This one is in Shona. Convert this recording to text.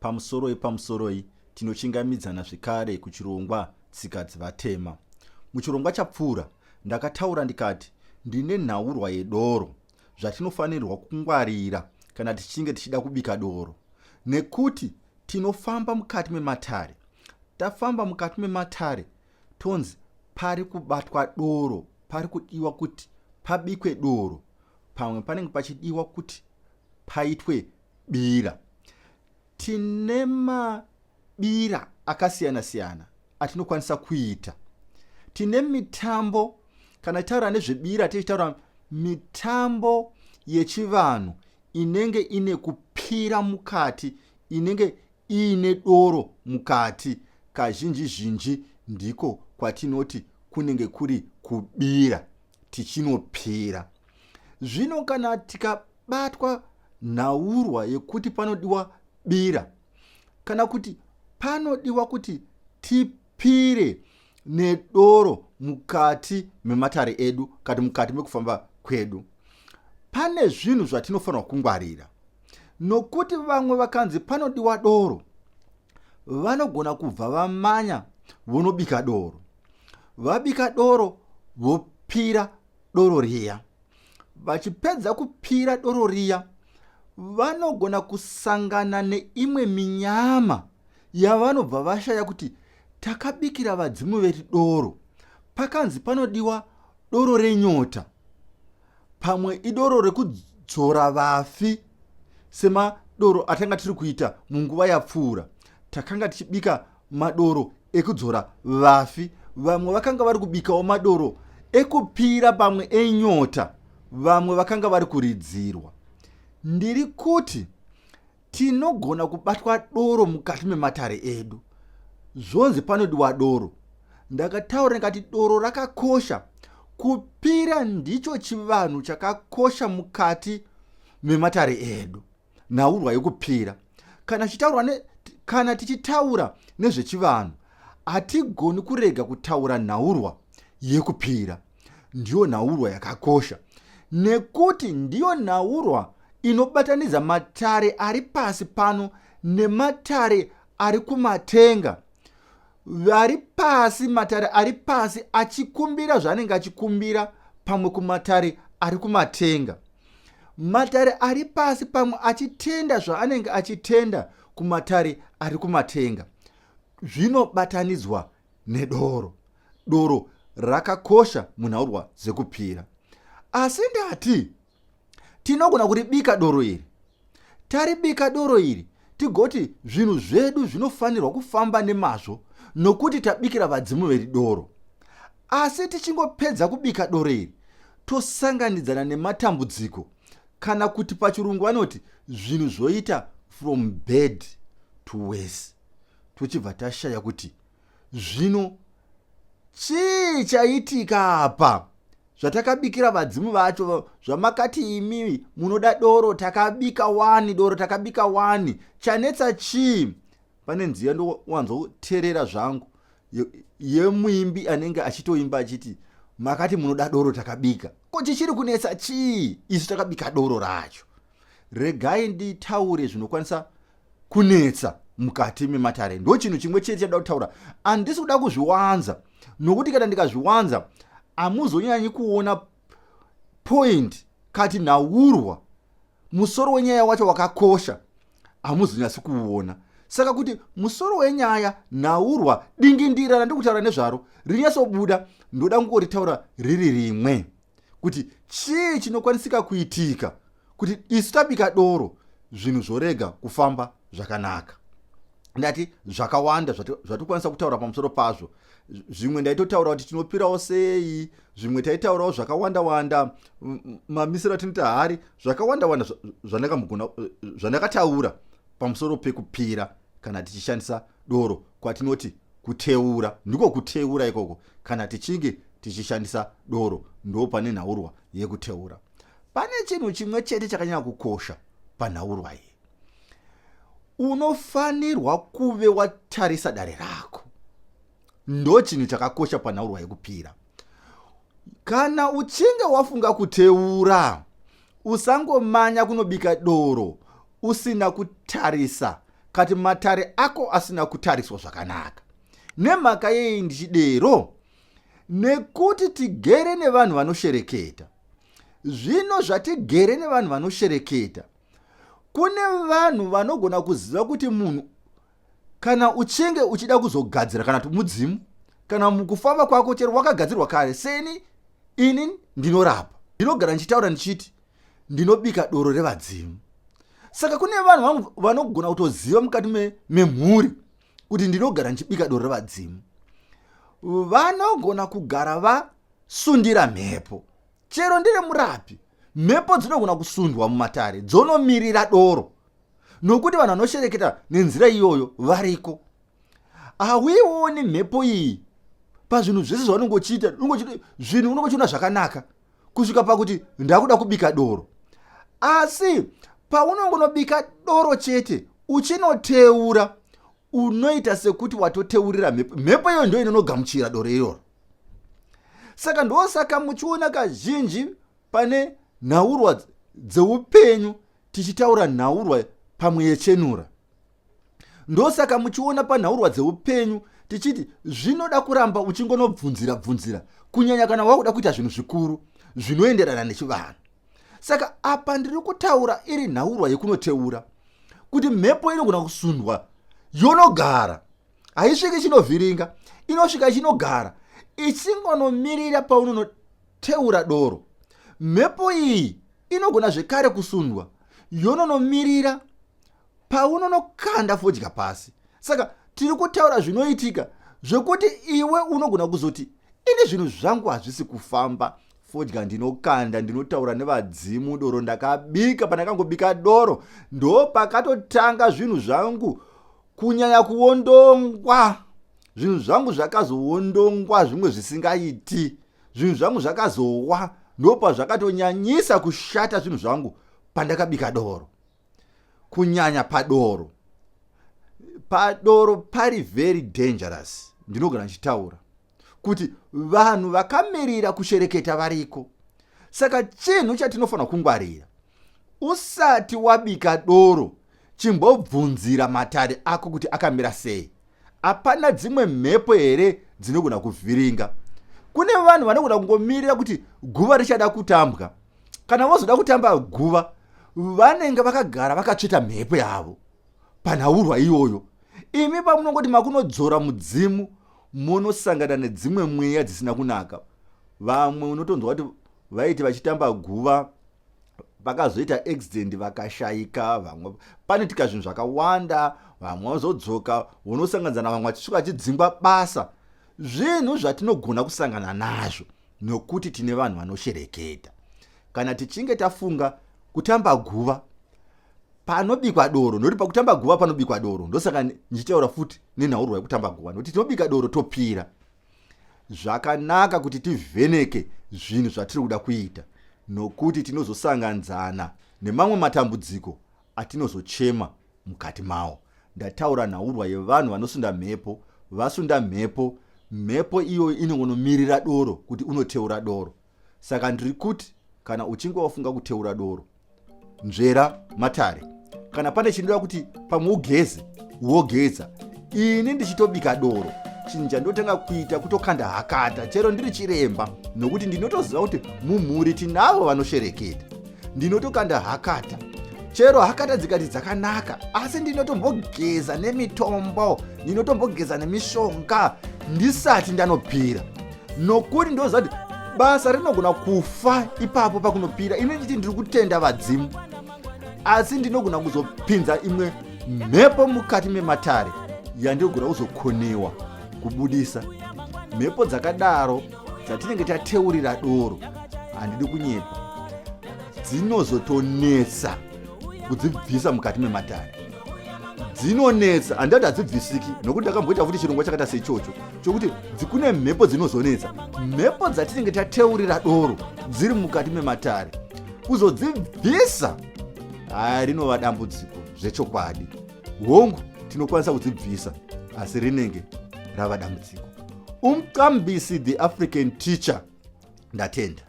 Pamusoroi pamusoroi tinochingamidzana zvekare kuchirongwa Tsika Dzevatema. Muchirongwa chapfuura ndakataura ndikati ndine nhaurwa yedoro zvatinofanirwa kungwarira kana tichinge tichida kubika doro nekuti tinofamba mukati mematare. Tafamba mukati mematare tonzi pari kubatwa doro, pari kudiwa kuti pabikwe doro, pamwe panenge pachidiwa kuti paitwe bira. Tine mabira akasiyana siyana atinokwanisa kuita. Tine mitambo, kana tichitaura nezvebira tichitaura mitambo yechivanhu inenge ine kupira mukati, inenge iine doro mukati, kazhinji zhinji ndiko kwatinoti kunenge kuri kubira tichinopira. Zvino kana tikabatwa nhaurwa yekuti panodiwa bira kana kuti panodiwa kuti tipire nedoro mukati mematare edu kati mukati mekufamba kwedu, pane zvinhu zvatinofanirwa kungwarira nokuti vamwe vakanzi panodiwa doro vanogona kubva vamanya vonobika doro, vabika doro vopira doro riya. Vachipedza kupira doro riya vanogona kusangana neimwe minyama yavanobva vashaya kuti takabikira vadzimu vedu doro, pakanzi panodiwa doro renyota, pamwe idoro rekudzora vafi semadoro atanga tiri kuita munguva yapfuura. Takanga tichibika madoro ekudzora vafi, vamwe vakanga vari kubikawo madoro ekupira, pamwe enyota, vamwe vakanga vari kuridzirwa. Ndiri kuti tinogona kubatwa doro mukati mematare edu, zvonzi panodiwa doro. Ndakataura ndikati doro rakakosha, kupira ndicho chivanhu chakakosha mukati mematare edu. Nhaurwa yekupira kana chitaurwa ne, kana tichitaura nezvechivanhu hatigoni kurega kutaura nhaurwa yekupira. Ndiyo nhaurwa yakakosha nekuti ndiyo nhaurwa inobatanidza matare ari pasi pano nematare ari kumatenga. Vari pasi, matare ari pasi achikumbira zvaanenge achikumbira pamwe kumatare ari kumatenga, matare ari pasi pamwe achitenda zvaanenge achitenda kumatare ari kumatenga. Zvinobatanidzwa nedoro. Doro rakakosha munhaurwa dzekupira. Asi ndati tinogona kuribika doro iri, taribika doro iri tigoti zvinhu zvedu zvinofanirwa kufamba nemazvo nokuti tabikira vadzimu vedu doro. Asi tichingopedza kubika doro iri tosanganidzana nematambudziko, kana kuti pachirungu vanoti zvinhu zvoita from bad to worse, tochibva tashaya kuti zvino chii chaitika apa zvatakabikira vadzimu vacho. Zvamakati imi munoda doro, takabika wani doro, takabika wani, chanetsa chii? Pane nziyo ndowanzoterera zvangu yemuimbi anenge achitoimba achiti makati munoda doro takabika, ko chichiri kunetsa chii isu takabika doro racho? Regai nditaure zvinokwanisa kunetsa mukati mematare. Ndo chinhu chimwe chete chada kutaura, handisi kuda kuzviwanza nokuti kana ndikazviwanza hamuzonyanyi kuona point kati nhaurwa musoro wenyaya wacho wakakosha, hamuzonyatsi kuuona. Saka kuti musoro wenyaya, nhaurwa, dingindira randiri kutaura nezvaro rinyatsobuda, ndoda kungoritaura riri rimwe kuti chii chinokwanisika kuitika kuti isu tabika doro zvinhu zvorega kufamba zvakanaka. Ndati zvakawanda zvatikwanisa kutaura pamusoro pazvo. Zvimwe ndaitotaura kuti tinopirawo sei, zvimwe taitaurawo zvakawanda wanda, mamisiro atinoita hari, zvakawanda wanda zvandakataura pamusoro pekupira kana tichishandisa doro, kwatinoti kuteura, ndiko kuteura ikoko. Kana tichinge tichishandisa doro ndo pane nhaurwa yekuteura. Pane chinhu chimwe chete chakanyanya kukosha panhaurwa iyi. Unofanirwa kuve watarisa dare rako, ndo chinhu chakakosha panhaurwa yekupira. Kana uchinge wafunga kuteura, usangomanya kunobika doro usina kutarisa kati matare ako asina kutariswa zvakanaka. Nemhaka yei ndichidero? Nekuti tigere nevanhu vanoshereketa. Zvino zvatigere nevanhu vanoshereketa, kune vanhu vanogona kuziva kuti munhu kana uchinge uchida kuzogadzira kana kuti mudzimu kana mukufamba kwako chero wakagadzirwa kare seni ini ndinorapa ndinogara ndichitaura ndichiti ndinobika doro revadzimu saka kune vanhu vanogona kutoziva mukati memhuri kuti ndinogara ndichibika doro revadzimu vanogona kugara vasundira mhepo chero ndiri murapi mhepo dzinogona kusundwa mumatare dzonomirira doro nokuti vanhu vanoshereketa nenzira iyoyo variko hauioni mhepo iyi pazvinhu zvese zvaunenge uchiita zvinhu unenge uchiona zvakanaka kusvika pakuti ndakuda kubika doro asi paunongonobika doro chete uchinoteura unoita sekuti watoteurira mhepo mhepo iyoyo ndo inonogamuchira doro iroro saka ndosaka muchiona kazhinji pane nhaurwa dzeupenyu tichitaura nhaurwa pamwe yechenura ndosaka muchiona panhaurwa dzeupenyu tichiti zvinoda kuramba uchingonobvunzira bvunzira kunyanya kana wakuda kuita zvinhu zvikuru zvinoenderana nechivanhu saka apa ndiri kutaura iri nhaurwa yekunoteura kuti mhepo inogona kusundwa yonogara haisviki ichinovhiringa inosvika ichinogara ichingonomirira paunonoteura doro mhepo iyi inogona zvekare kusundwa yononomirira paunonokanda fodya pasi saka tiri kutaura zvinoitika zvekuti iwe unogona kuzoti ini zvinhu zvangu hazvisi kufamba fodya ndinokanda ndinotaura nevadzimu doro ndakabika pandakangobika doro ndopakatotanga zvinhu zvangu kunyanya kuwondongwa zvinhu zvangu zvakazowondongwa zvimwe zvisingaiti zvinhu zvangu zvakazowa ndopazvakatonyanyisa kushata zvinhu zvangu pandakabika doro kunyanya padoro padoro pari very dangerous ndinogona ndichitaura kuti vanhu vakamirira kushereketa variko saka chinhu chatinofanira kungwarira usati wabika doro chimbobvunzira matare ako kuti akamira sei hapana dzimwe mhepo here dzinogona kuvhiringa kune vanhu vanogona kungomirira kuti guva richada kutambwa kana vozoda kutamba guva vanenge vakagara vakatsveta mhepo yavo panhaurwa iyoyo imi pamunongoti makunodzora mudzimu munosangana nedzimwe mweya dzisina kunaka vamwe unotonzwa kuti vaiti vachitamba guva vakazoita accident vakashaika vamwe panoitika zvinhu zvakawanda vamwe vazodzoka unosanganidzana vamwe vachisvika vachidzingwa basa zvinhu zvatinogona kusangana nazvo nokuti tine vanhu vanoshereketa kana tichinge tafunga kutamba guva panobikwa doro nokuti pakutamba guva panobikwa doro ndosaka ndichitaura futi nenhaurwa yekutamba guva nokuti tinobika doro topira zvakanaka kuti tivheneke zvinhu zvatiri kuda kuita nokuti tinozosanganzana nemamwe matambudziko atinozochema mukati mawo ndataura nhaurwa yevanhu vanosunda mhepo vasunda mhepo mhepo iyoyo inongonomirira doro kuti unoteura doro saka ndiri kuti kana uchinge wafunga kuteura doro nzvera matare kana pane chinoda kuti pamwe ugeze wogeza ini ndichitobika doro chinhu chandotanga kuita kutokanda hakata chero ndiri chiremba nokuti ndinotoziva kuti mumhuri tinavo vanoshereketa ndinotokanda hakata chero hakata dzikati dzakanaka asi ndinotombogeza nemitombo ndinotombogeza nemishonga ndisati ndanopira nokuti ndoziva kuti basa rinogona kufa ipapo pakunopira ini ndichiti ndiri kutenda vadzimu asi ndinogona kuzopinza imwe mhepo mukati mematare yandinogona kuzokonewa kubudisa mhepo dzakadaro dzatinenge tateurira doro handidi kunyepa dzinozotonetsa kudzibvisa mukati mematare dzinonetsa handati hadzibvisiki nokuti ndakamboita futi chirongwa chakaita seichocho chokuti kune mhepo dzinozonetsa mhepo dzatinenge tateurira doro dziri mukati mematare kuzodzibvisa haya rinova dambudziko zvechokwadi hongu tinokwanisa kudzibvisa asi rinenge rava dambudziko umqambisi the african teacher ndatenda.